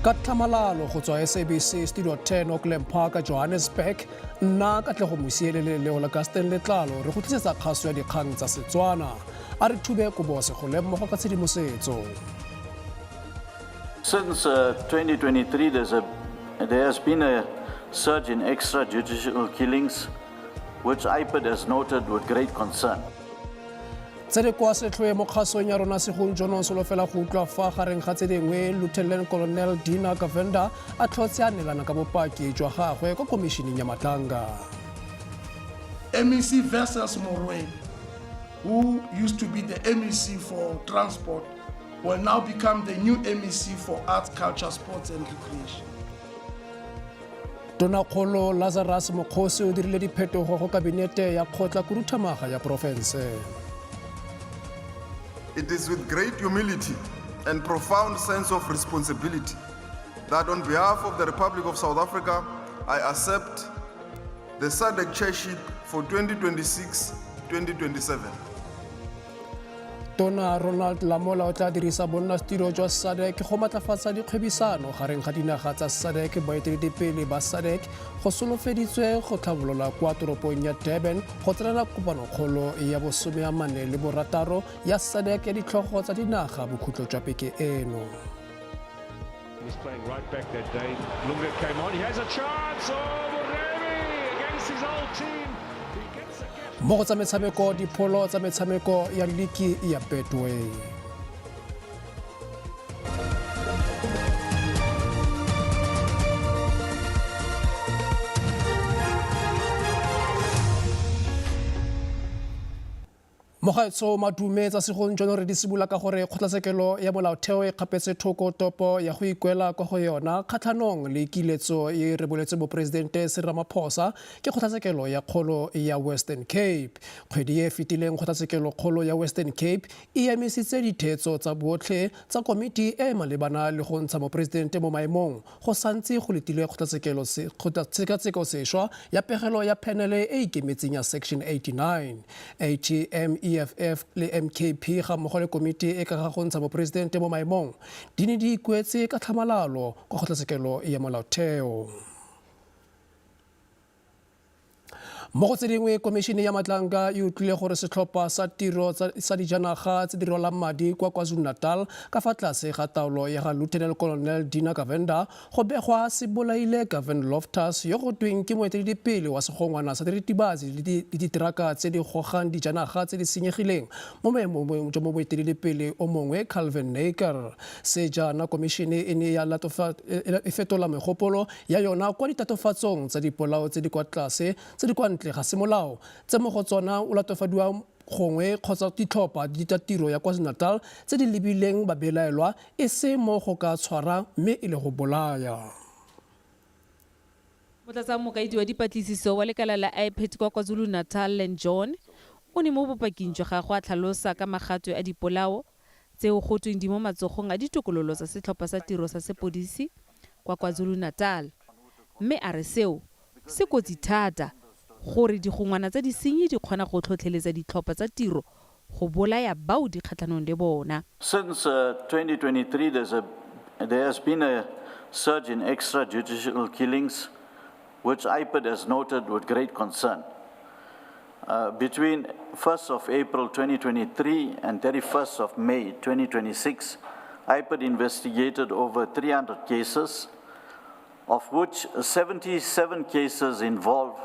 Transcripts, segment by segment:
Ka tlhamalalo go tswa SABC Studio 10 Auckland Park, Johannesburg, nna Katlego Mosielele le Olagaston Letlalo re go tlisetsa kgaso ya dikgang tsa Setswana. A re thube kobo segole mmogo ka tshedimosetso. Since 2023, there has been a surge in extrajudicial killings, which IPID has noted with great concern. Tse di kwa setlhoe mo kgasong ya rona segong jono solofela go utlwa fa gareng ga tse dingwe Lieutenant Colonel Dina Govender a tlhotse a neelana ka bopaki jwa gagwe kwa khomišeneng ya Matlanga. MEC Wessels Moroeng, who used to be the MEC for Transport, will now become the new MEC for Arts, Culture, Sports and Recreation. Tonakgolo Lazarus Mokgosi o dirile diphetogo go kabinete ya kgotla khuduthamaga ya porofense. It is with great humility and profound sense of responsibility that on behalf of the Republic of South Africa, I accept the SADC chairship for 2026-2027. Tona Ronald Lamola o tla dirisa bonnasetilo jwa SADC go matlafatsa dikgwebisano gareng ga dinaga tsa SADC. Baeteledipele ba SADC go solofeditswe go tlhabolola kwa toropong ya Durban go tsenela kopanokgolo ya bo46 ya SADC ya ditlhogo tsa dinaga bokhutlo jwa beke eno. Was playing right back that day. Lunga came on. He has a chance. Oh, Moremi against his old team. He gets a gap. Mo go tsa metshameko, dipholo tsa metshameko ya liki ya Betway. Mogaetsho madume tsa segong jono re di simolola ka gore kgotlatshekelo ya molaotheo e kgapetse thoko topo ya go ikuela kwa go yona kgatlhanong le kiletso e reboletse moporesidente Cyril Ramaphosa ke kgotlatshekelo ya kgolo ya Western Cape. Kgwedi e fetileng kgotlatshekelo kgolo ya Western Cape e emisitse ditheetso tsa botlhe tsa komiti e e malebana le go ntsha moporesidente mo maemong go santse go letilwe kgotlatshekelo sešwa ya pegelo ya phenele e ikemetseng ya Section 89. ATM, EFF le MKP ga mmogo le komiti e ka ga go ntsha moporesidente mo maemong di ne di ikuetse ka tlhamalalo kwa kgotlatshekelo ya molaotheo. Mo go tse dingwe, komišene ya Matlanka e utlwile gore setlhopha sa tiro sa dijanaga tse di rwalang madi kwa KwaZulu-Natal ka fa tlase ga taolo ya ga Lieutenant Colonel Dina Govender go begwa se bolaile Gavin Loftus yo go tweng ke moeteledipele wa segongwana sa diritibatsi le diteraka tse di gogang dijanaga tse di senyegileng mo maemong jwa mo moeteledipele o mongwe Calvin Naicker. Se jaana komišene e ne ya e fetola megopolo ya yona kwa ditatofatsong tsa dipolao tse di kwa tlase tse di kwa ntle ga semolao tse mo go tsona o latofadiwa gongwe kgotsa ditlhopha di tsa tiro ya KwaZulu-Natal tse di lebileng babelaelwa e se mo go ka tshwara mme e le go bolaya. Motlatsa mokaedi wa dipatlisiso wa lekala la IPID kwa KwaZulu-Natal Len John o ne mo bopaking jwa gagwe a tlhalosa ka magatwe a dipolao tseo go tweng di mo matsogong a ditokololo tsa setlhopha sa tiro sa sepodisi kwa KwaZulu-Natal mme a re seo se kotsi thata gore digongwana tsa disenyi di kgona go tlhotlheletsa ditlhopha tsa tiro go bolaya bao di kgatlhanong le bona. Since 2023, there has been a surge in extrajudicial killings, which IPID has noted with great concern. Between 1st of April 2023 and 31st of May 2026, IPID investigated over 300 cases, of which 77 cases involved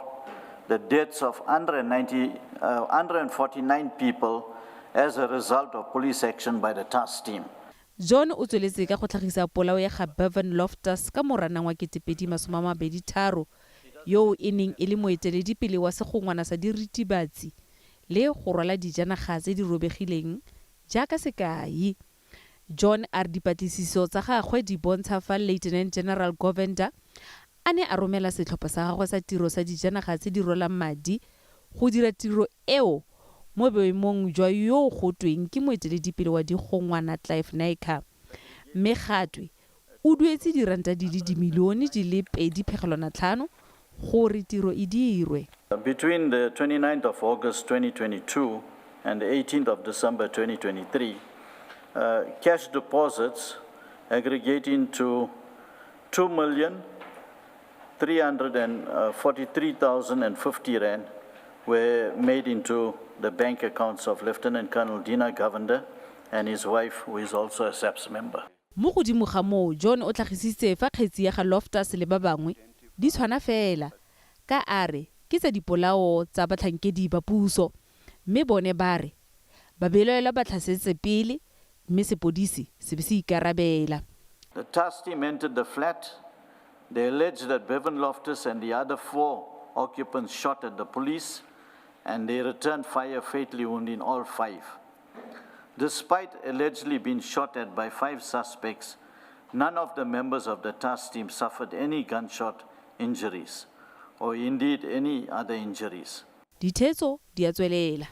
the deaths of 149 people as a result of police action by the task team. John o tsweletse ka go tlhagisa polao ya ga Bevan Loftus ka Moranang wa 2023 yo e neng e le moeteledipele wa segongwana sa diritibatsi le go rwala dijanaga tse di robegileng jaaka sekai. John a re dipatlisiso tsa gagwe di bontsha fa Lieutenant General Govender a ne a romela setlhopha sa gagwe sa tiro sa dijanaga tse di rwalang madi go dira tiro eo mo boemong jwa yo go tweng ke moeteledipele wa digongwana Clive Naicker mme gatwe o duetse diranta di le dimilione di le 2.5 gore tiro e dirwe. Between the 29th of August 2022 and the 18th of December 2023, cash deposits aggregating to 2,343,050 rand were made into the bank accounts of Lieutenant Colonel Dina Govender and his wife, who is also a SAPS member. Mo godimo ga moo, John o tlhagisitse fa kgetsi ya ga Loftus le ba bangwe di tshwana fela, ka a re ke tsa dipolao tsa batlhankedi ba puso, mme bone ba re babelaelwa ba tlhasetse pele mme sepodisi se be se ikarabela. The task team entered the flat. They alleged that Bevan Loftus and the other 4 occupants shot at the police, and they returned fire, fatally wounding all 5. Despite allegedly being shot at by 5 suspects, none of the members of the task team suffered any gunshot injuries or indeed any other injuries. Dithetso di a tswelela.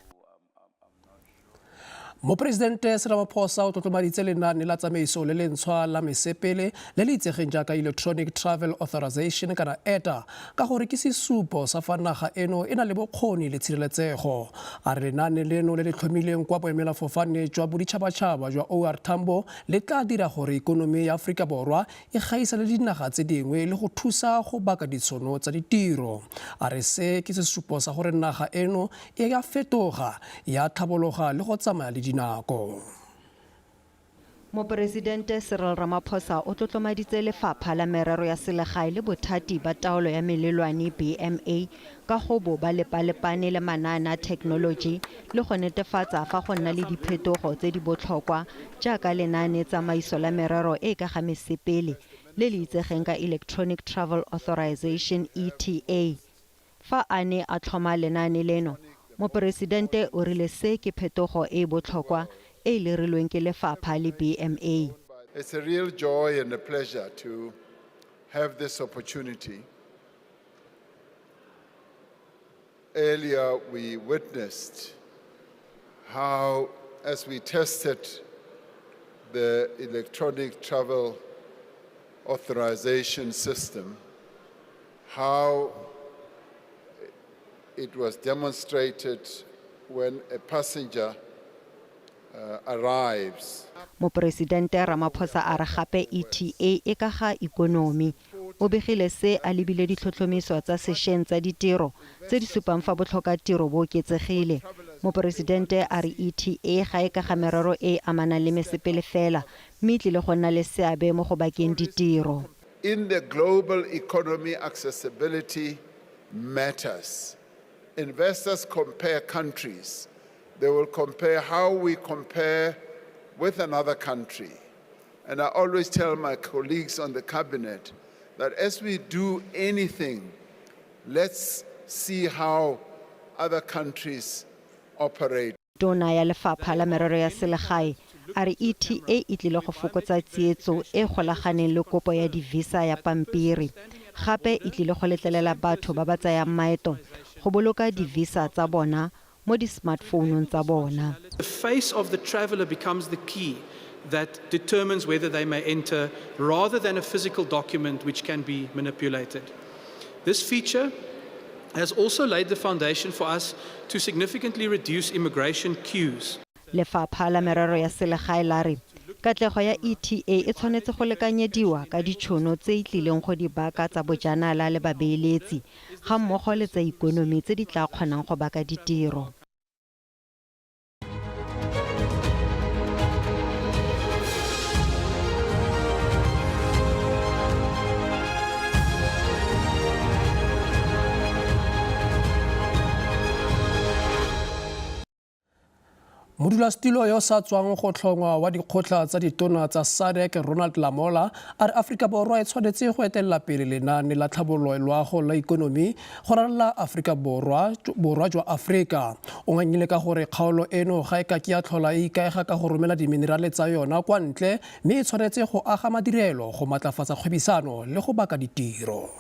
Moporesidente Cyril Ramaphosa o tlotlomaditse lenaane la tsamaiso le lentshwa la mesepele le le itsegeng jaaka Electronic Travel Authorization kana ETA ka gore ke sesupo sa fa naga eno e na le bokgoni le tshireletsego. A re lenaane leno le le tlhomilweng kwa boemelafofane jwa boditšhabatšhaba jwa OR Tambo le tla dira gore ikonomi ya Aforika Borwa e gaisa le dinaga tse dingwe le go thusa go baka ditšhono tsa ditiro. A re se ke sesupo sa gore naga eno e a fetoga, ya tlhabologa le go tsamaya le dinako. Moporesidente Cyril Ramaphosa o tlotlomaditse lefapha la merero ya selegae le bothati ba taolo ya melelwane BMA ka go bo ba lepalepane le manaane a thekenoloji le go netefatsa fa go nna le diphetogo tse di botlhokwa jaaka lenaane tsamaiso la merero e ka ga mesepele le le itsegeng ka Electronic Travel Authorization ETA. Fa a ne a tlhoma lenaane leno, moporesidente o rile se ke phetogo e botlhokwa e lerilweng ke lefapha le BMA. It's a real joy and a pleasure to have this opportunity. Earlier we witnessed how, as we tested the electronic travel authorization system, how it was demonstrated when a passenger arrives. Moporesidente Ramaphosa a re gape ETA e ka ga ikonomi. O begile se a lebile ditlhotlhomiso tsa sešweng tsa ditiro tse di supang fa botlhokatiro bo oketsegile. Moporesidente a re ETA ga e ka ga merero e e amanang le mesepele fela, mme e tlile go nna le seabe mo go bakeng ditiro. In the global economy, accessibility matters. Investors compare countries. They will compare how we compare with another country. And I always tell my colleagues on the cabinet that as we do anything, let's see how other countries operate. Tona ya lefapha la merero ya selegae a re ETA e tlile go fokotsa tsietso e golaganeng le kopo ya di-visa ya pampiri. Gape e tlile go letlelela batho ba ba tsayang maeto go boloka di-visa tsa bona mo di-smartphone tsa bona. The face of the traveler becomes the key that determines whether they may enter, rather than a physical document which can be manipulated. This feature has also laid the foundation for us to significantly reduce immigration queues. Lefapha la merero ya selegae la re katlego ya ETA e tshwanetse go lekanyediwa ka ditšhono tse e tlileng go di baka tsa bojanala le babeeletsi ga mmogo le tsa ikonomi tse di tla kgonang go baka ditiro. Modulasetulo yo sa tswang go tlhongwa wa dikgotla tsa ditona tsa SADC Ronald Lamola a re Aforika Borwa e tshwanetse go etelela pele lenaane la tlhabololo loago la ikonomi go ralala Aforika Borwa jwa Aforika. O ngangile ka gore kgaolo eno ga e ka ke ya tlhola e ikaega ka go romela diminerale tsa yona kwa ntle, mme e tshwanetse go aga madirelo go matlafatsa kgwebisano le go baka ditiro.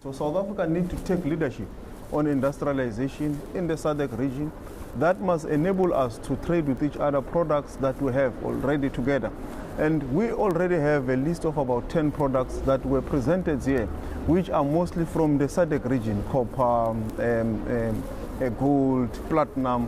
So South Africa need to take leadership on industrialization in the SADC region. That must enable us to trade with each other products that we have already together. And we already have a list of about 10 products that were presented here, which are mostly from the SADC region, copper, gold, platinum,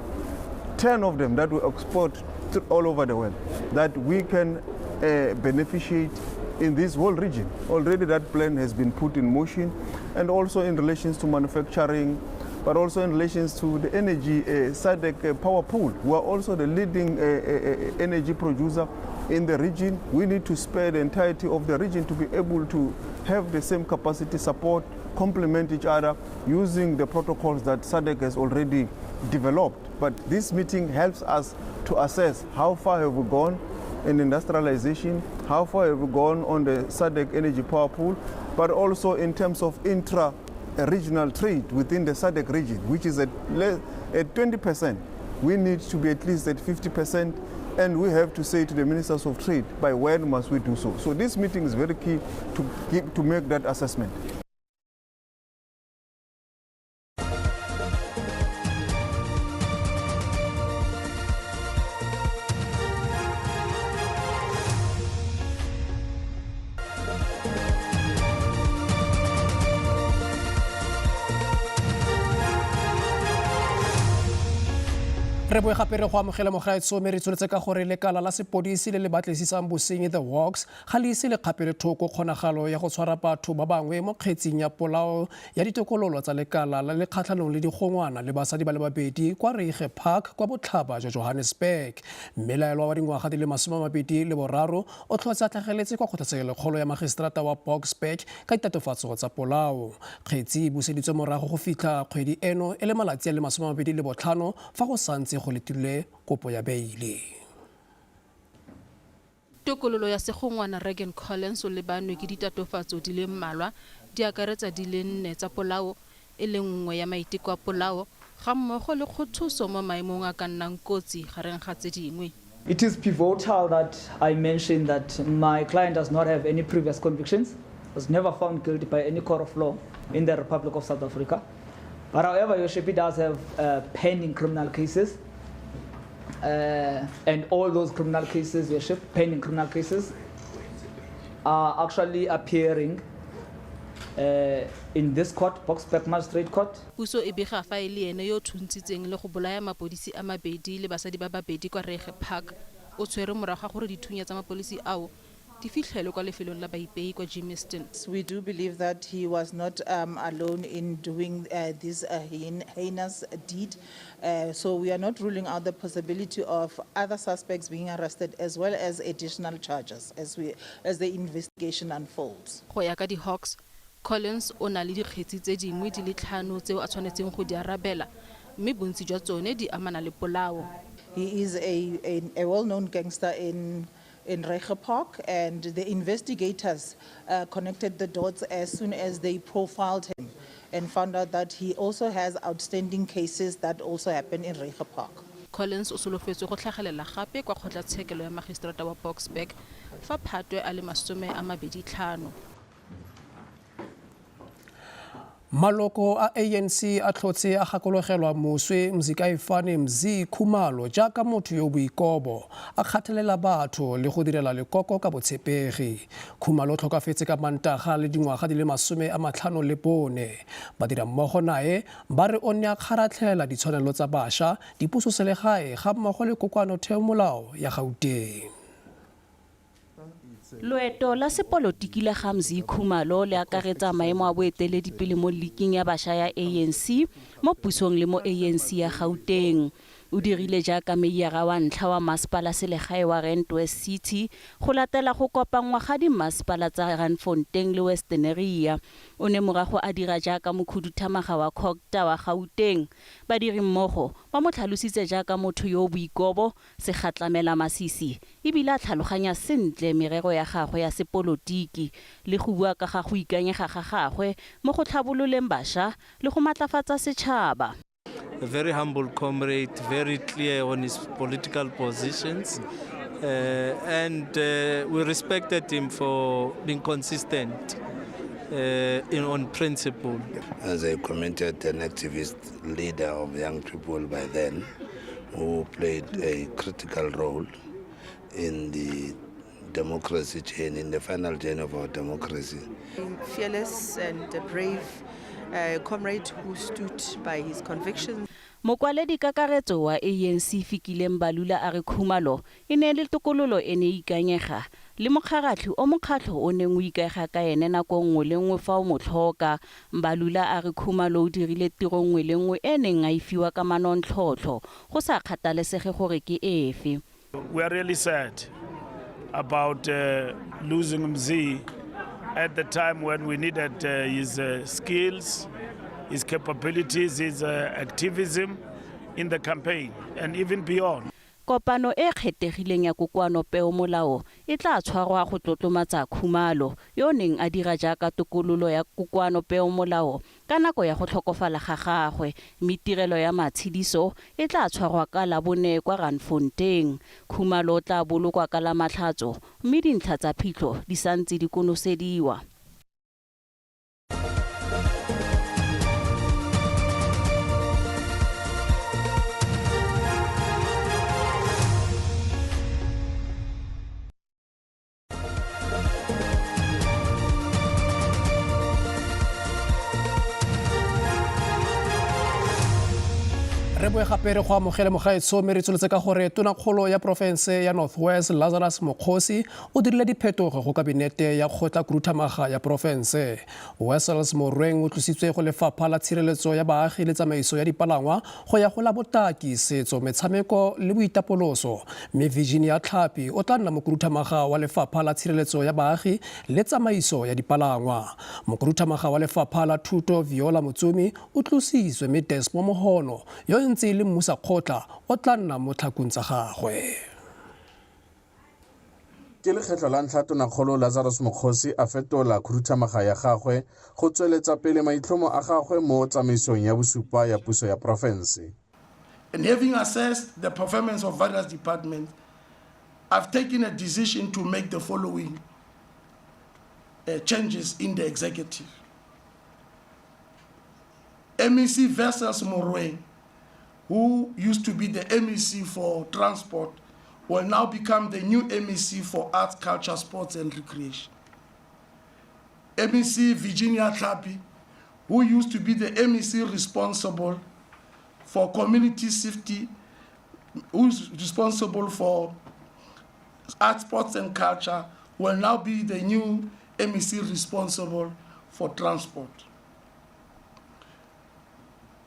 10 of them that we export all over the world, that we can beneficiate in this whole region. Already that plan has been put in motion, and also in relations to manufacturing, but also in relations to the energy SADC power pool. We are also the leading energy producer in the region. We need to spare the entirety of the region to be able to have the same capacity support, complement each other using the protocols that SADC has already developed. But this meeting helps us to assess how far have we gone in industrialization, how far have we gone on the SADC energy power pool, but also in terms of intra-regional trade within the SADC region, which is at 20%. We need to be at least at 50%, and we have to say to the ministers of trade, by when must we do so? So this meeting is very key to make that assessment. Re boe gape re go amogela mogaetsho mme re tsweletse ka gore lekala la sepodisi le le batlisisang bosenyi The Hawks ga le ise le kgapele thoko kgonagalo ya go tshwara batho ba bangwe mo kgetsing ya polao ya ditokololo tsa lekala la le kgatlhanong le digongwana le basadi ba le babedi kwa Reiger Park kwa botlhaba jwa Johannesburg. Mmelaelwa wa dingwaga di le 23 o tlhotse a tlhageletse kwa kgotlatshekelokgolo ya magistrata wa Boksburg ka ditatofatso tsa polao. Kgetsi e buseditswe morago go fitlha kgwedi eno e le malatsi a le 25 fa go santse go letilwe kopo ya beile. Tokololo ya segongwana Regan Collins o lebanwe ke ditatofatso di le mmalwa di akaretsa di le 4 tsa polao, e le nngwe ya maiteko a polao, ga mmogo le kgothoso mo maemong a ka nnang kotsi gareng ga tse dingwe. It is pivotal that I mention that my client does not have any previous convictions, was never found guilty by any court of law in the Republic of South Africa. But however, Your Worship, he does have pending criminal cases. And all those criminal cases, Your Worship, pending criminal cases, are actually appearing in this court, Boksburg Magistrate Court. Puso e bega fa e le ene yo thuntshitseng le go bolaya mapodisi a mabedi le basadi ba babedi kwa Reiger Park. O tshwerwe morago ga gore dithunya tsa mapodisi ao di fitlhelwe kwa lefelong la baipei kwa Germiston. We do believe that he was not alone in doing this heinous deed. So we are not ruling out the possibility of other suspects being arrested as well as additional charges as the investigation unfolds. Go ya ka di Hawks, Collins o na le dikgetsi tse dingwe di le 5 tseo a tshwanetseng go di arabela, mme bontsi jwa tsone di amana le polao. He is a well-known gangster in Reiger Park, and the investigators connected the dots as soon as they profiled him and found out that he also has outstanding cases that also happen in Reiger Park. Collins o solofetswe go tlhagelela gape kwa kgotlatshekelo ya magistrata wa Boksburg fa Phatwe a le 25. Maloko a ANC a tlhotse a gakologelwa moswi Mzikaifani Mzi Khumalo jaaka motho yo boikobo a kgathelela batho le go direla lekoko ka botshepegi. Khumalo o tlhokafetse ka Mantaga le dingwaga di le 54. Badirammogo nae ba re o ne a kgaratlhela ditshwanelo tsa bašwa, dipusoselegae ga mmogo le kokoanotheomolao ya Gauteng. Loeto la sepolotiki la ga Mzi Khumalo le akaretsa maemo a boeteledipele mo liking ya bašwa ya ANC mo pusong le mo ANC ya Gauteng. O dirile jaaka meiara wa ntlha wa masepala selegae wa Rand West City go latela go kopanngwa ga dimasepala tsa Randfontein le Westonaria. O ne morago a dira jaaka mokhuduthamaga wa COGTA wa Gauteng. Badirimmogo ba mo tlhalositse jaaka motho yo o boikobo, segatlamela masisi, ebile a tlhaloganya sentle merero ya gagwe ya sepolotiki le go bua ka ga go ikanyega ga gagwe mo go tlhabololeng bašwa le go matlafatsa setšhaba. A very humble comrade, very clear on his political positions, and we respected him for being consistent on principle. As a committed and activist leader of young people by then, who played a critical role in the democracy chain, in the final chain of our democracy. Fearless and brave comrade who stood by his convictions. Mokwaledi kakaretso wa ANC Fikile Mbalula a re Khumalo e ne le tokololo e ne ikanyega le mokgaratlhi o mokgatlho o neng o ikaega ka ene nako nngwe le nngwe fa o mo tlhoka. Mbalula a re Khumalo o dirile tiro nngwe le nngwe e neng a e fiwa ka manontlhotlho, go sa kgathalesege gore ke efe. We are really sad about losing Mzi at the time when we needed his skills, his capabilities, his activism in the campaign and even beyond. Kopano e kgethegileng ya kokoano peomolao e tla tshwarwa go tlotlomatsa Khumalo, yo o neng a dira jaaka tokololo ya kokoano peomolao ka nako ya go tlhokofala ga gagwe, mme tirelo ya matshediso e tla tshwarwa ka Labone kwa Randfontein. Khumalo o tla bolokwa ka Lamatlhatso, mme dintlha tsa phitlho di santse di konosediwa. Re boe gape re go amogele mogaetsho, mme re tsweletse ka gore tonakgolo ya porofense ya North West Lazarus Mokgosi o dirile diphetogo go kabinete ya kgotla khuduthamaga ya porofense. Wessels Morweng o tlositswe go lefapha la tshireletso ya baagi le tsamaiso ya dipalangwa go ya go la botaki, setso, metshameko le boitapoloso, mme Virginia Tlhapi o tla nna mokhuduthamaga wa lefapha la tshireletso ya baagi le tsamaiso ya dipalangwa. Mokhuduthamaga wa lefapha la thuto Viola Motsumi o tlositswe, mme Desmo Mohono yo e ntse e le mmusakgotla o tla nna mo tlhakong tsa gagwe. Ke lekgetlho la ntlha tonakgolo Lazarus Mokgosi a fetola khuduthamaga ya gagwe go tsweletsa pele maitlhomo a gagwe mo tsamaisong ya bosupa ya puso ya porofense. And having assessed the performance of various departments, I've taken a decision to make the following changes in the executive. MEC Wessels Morweng, who used to be the MEC for Transport, will now become the new MEC for Arts, Culture, Sports and Recreation. MEC Virginia Tlhapi, who used to be the MEC responsible for community safety, who's responsible for arts, sports and culture, will now be the new MEC responsible for transport.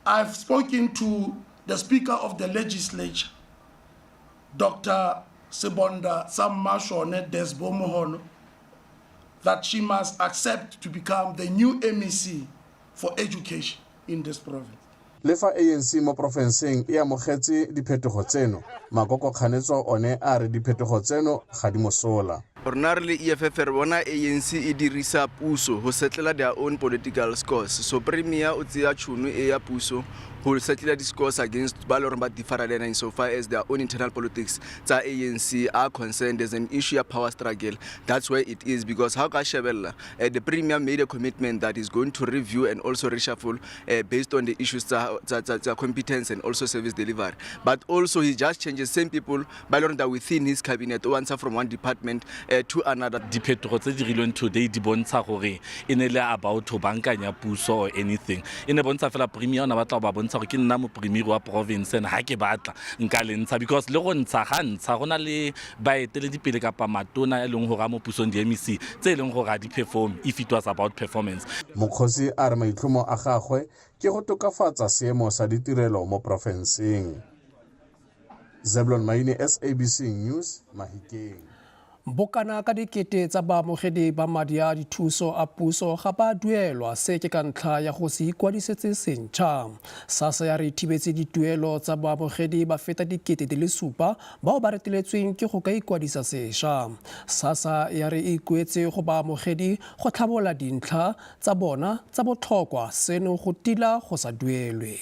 I've spoken to the Speaker of the Legislature, Dr. Sibonda Sammashone Desbo Mohono, that she must accept to become the new MEC for education in this province. Le fa ANC mo porofenseng e amogetse diphetogo tseno, makoko kganetso one a re diphetogo tseno ga di mosola. Rona re le EFF re bona ANC e dirisa puso go setlela their own political scores. So Premier o tseya tšhono e ya puso go setlela di-scores against ba le gore ba differa le ena insofar as their own internal politics tsa ANC are concerned. There's an issue ya power struggle. That's where it is, because how ka shebella, the Premier made a commitment that is going to review and also reshuffle based on the issues tsa competence and also service delivery. But also he just changes same people ba le gore that within his cabinet, o answer from one department to another. Diphetogo tse dirilweng today di bontsha gore e ne le about ho bankanya puso or anything. E ne bontsha fela Premier o ne batla go ba bontsha gore ke nna mopremier wa province and ha ke batla nka le ntsha, because le go ntsha ga ntsha go na le baeteledipele kapa matona e leng gore a mo pusong di-MEC tse e leng gore ga di perform if it was about performance. Mokgosi a re maitlhomo a gagwe ke go tokafatsa seemo sa ditirelo mo porofenseng. Zeblon Maine, SABC News, Mahikeng. Bokana ka dikete tsa baamogedi ba madi a dithuso a puso ga ba duelwa, se ke ka ntlha ya go se ikwadisetse sentšha. SASSA ya re thibetse dituelo tsa baamogedi ba feta 7,000 bao ba reteletsweng ke go ka ikwadisa sešwa. SASSA ya re e ikuetse go baamogedi go tlhabola dintlha tsa bona tsa botlhokwa, seno go tila go sa duelwe.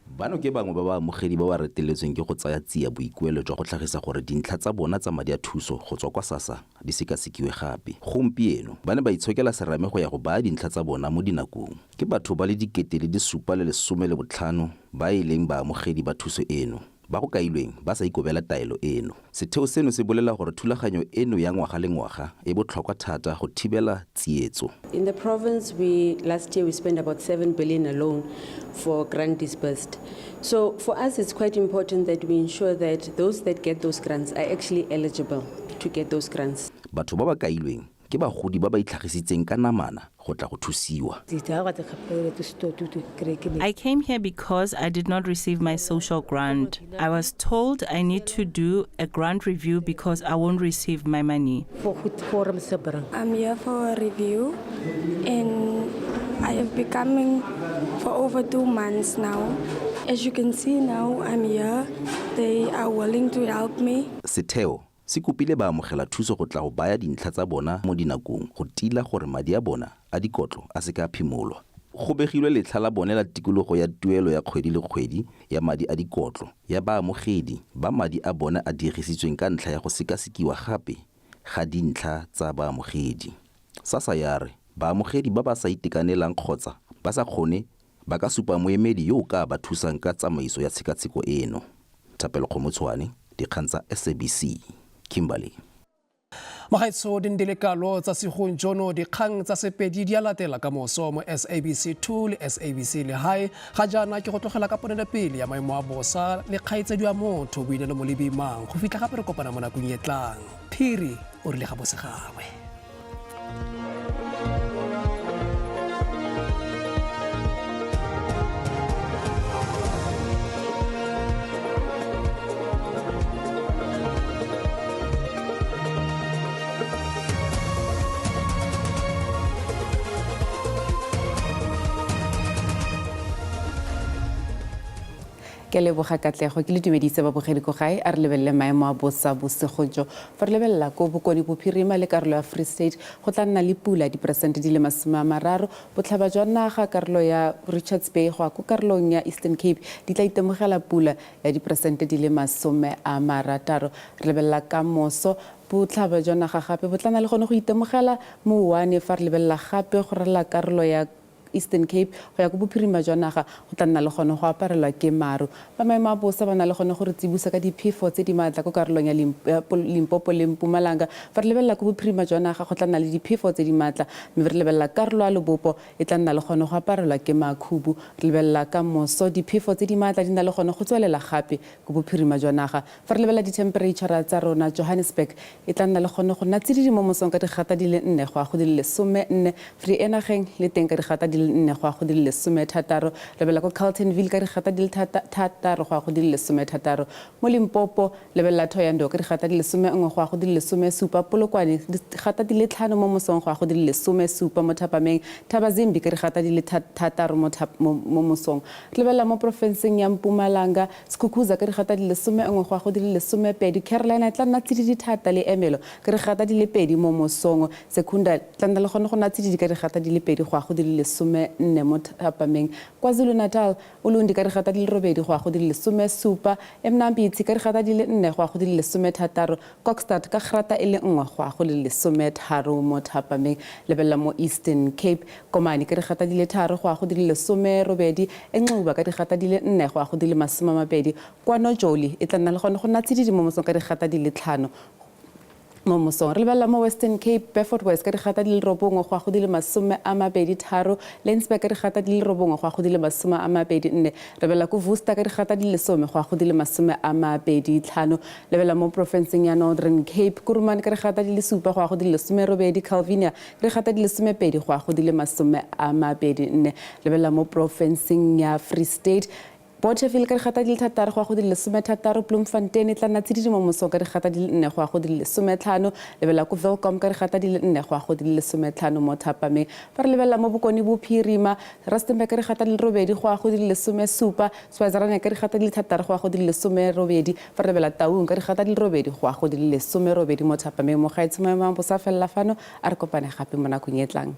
Bano ke bangwe ba baamogedi ba ba reteletsweng ke go tsaya tsia boikuelo jwa go tlhagisa gore dintlha tsa bona tsa madi a thuso go tswa kwa SASSA di sekasekiwe gape. Gompieno ba ne ba itshokela serame go ya go baya dintlha tsa bona mo dinakong. Ke batho ba le 7,015 ba e leng baamogedi ba thuso eno, ba go kailweng ba sa ikobela taelo eno. Setheo seno se bolela gore thulaganyo eno ya ngwaga le ngwaga e botlhokwa thata go thibela tsietso. In the province, last year we spent about 7 billion alone for grant disbursed. So for us, it's quite important that we ensure that those that get those grants are actually eligible to get those grants. Batho ba ba kailweng ke bagodi ba ba itlhagisitseng ka namana go tla go thusiwa. I came here because I did not receive my social grant. I was told I need to do a grant review because I won't receive my money. I'm here for a review and I have been coming for over 2 months now. As you can see now, I'm here. They are willing to help me. Setheo se kopile baamogela thuso go tla go baya dintlha tsa bona mo dinakong go tila gore madi a bona a dikotlo a seka a phimolwa. Go begilwe letlha la bone la tikologo ya tuelo ya kgwedi le kgwedi ya madi a dikotlo ya baamogedi ba madi a bona a diegisitsweng ka ntlha ya go sekasekiwa gape ga dintlha tsa baamogedi. SASSA ya re baamogedi ba ba sa itekanelang kgotsa ba sa kgone ba ka supa moemedi yo o ka ba thusang ka tsamaiso ya tshekatsheko eno. Thapelo Kgomotshwane, dikgang tsa SABC, Kimberley. Magaetsho di ndelekalo tsa segong jono dikgang tsa Sepedi di a latela ka moso mo SABC 2 le SABC Lehae. Ga jaana ke go tlogela ka ponelopele ya maemo a bosa le kgaitsedi ya motho Boinelo Molebimang go fitlha gape re kopana mo nakong e tlang. Phiri o rile ga bosegangwe. Ke leboga Katlego, ke le dumedise babogedi ko gae, a re lebelele maemo a bosa bosigo jo. Fa re lebelela ko Bokone Bophirima le karolo ya Free State, go tla nna le pula diperesente di le 30, botlhaba jwa naga karolo ya Richards Bay go ya ko karolong ya Eastern Cape di tla itemogela pula ya diperesente di le 60. Re lebelela ka moso botlhaba jwa naga gape bo tla nna le gone go itemogela mouwane. Fa re lebelela gape go ralala karolo ya Eastern Cape go ya ko bophirima jwa naga go tla nna le gone go aparelwa ke maru. Ba maemo a bosa ba na le gone go re tsibosa ka diphefo tse di maatla ko karolong ya Limpopo le Mpumalanga. Fa re lebelela ko bophirima jwa naga go tla nna le diphefo tse di maatla, mme re lebelela karolo ya Lebopo e tla nna le gone go aparelwa ke makhubu. Re lebelela ka moso diphefo tse di maatla di na le gone go tswelela gape ko bophirima jwa naga. Fa re lebelela di-temperature tsa rona, Johannesburg e tla nna le gone go nna tsididi mo mosong ka digata di le 4 go ya go di le 14, Vereeniging le teng ka digata di le 4 go ya go di le 16, lebelela ko Carltonville ka digata di le 6 go ya go di le 16, mo Limpopo lebelela Thohoyandou ka digata di le 11 go ya go di le 17, Polokwane digata di le 5 mo mosong go ya go di le 17 mo thapameng, Thabazimbi ka digata di le 6 mo mosong. Re lebelela mo porofenseng ya Mpumalanga, Skukuza ka digata di le 11 go ya go di le 12, Carolina e tla nna tsididi thata le Ermelo ka digata di le 2 mo mosong, Secunda tla nna le gone go nna tsididi ka digata di le 2 go ya go di le 14 mo thapameng, KwaZulu-Natal Ulundi ka digata di le 8 go ya go di le 17, Emnambithi ka digata di le 4 go ya go di le 16, Kokstad ka grata e le 1 go ya go le 13 mo thapameng. Lebelela mo Eastern Cape, Komani ka digata di le 3 go ya go di le 18, Enxuba ka digata di le 4 go ya go di le 20, kwa Nojoli e tla nna le gone go nna tsididi mo mosong ka digata di le 5 mo mosong. Re lebelela mo Western Cape, Beaufort West ka digata di le 9 go ya go di le 23, Lensburg ka digata di le 9 go ya go di le 24, lebelela ko Worcester ka digata di le 10 go ya go di le 25, lebelela mo porofenseng ya Northern Cape, Kuruman ka digata di le 7 go ya go di le 18, Calvinia ka digata di le 12 go ya go di le 24, lebelela mo porofenseng ya Free State, Bothaville ka digata di le 6 go ya go di le 16, Bloemfontein e tla nna tsididi mo mosong ka digata di le 4 go ya go di le 15, lebelela ko Welkom ka digata di le 4 go ya go di le 15 mo thapameng. Fa re lebelela mo Bokone Bophirima, Rustenburg ka digata di le 8 go ya go di le 17, Swaziland ka digata di le 6 go ya go di le 18, fa re lebelela Taung ka digata di le 8 go ya go di le 18 mo thapameng. Mogaetsho maemo a bosa felela fano, a re kopane gape mo nakong e tlang.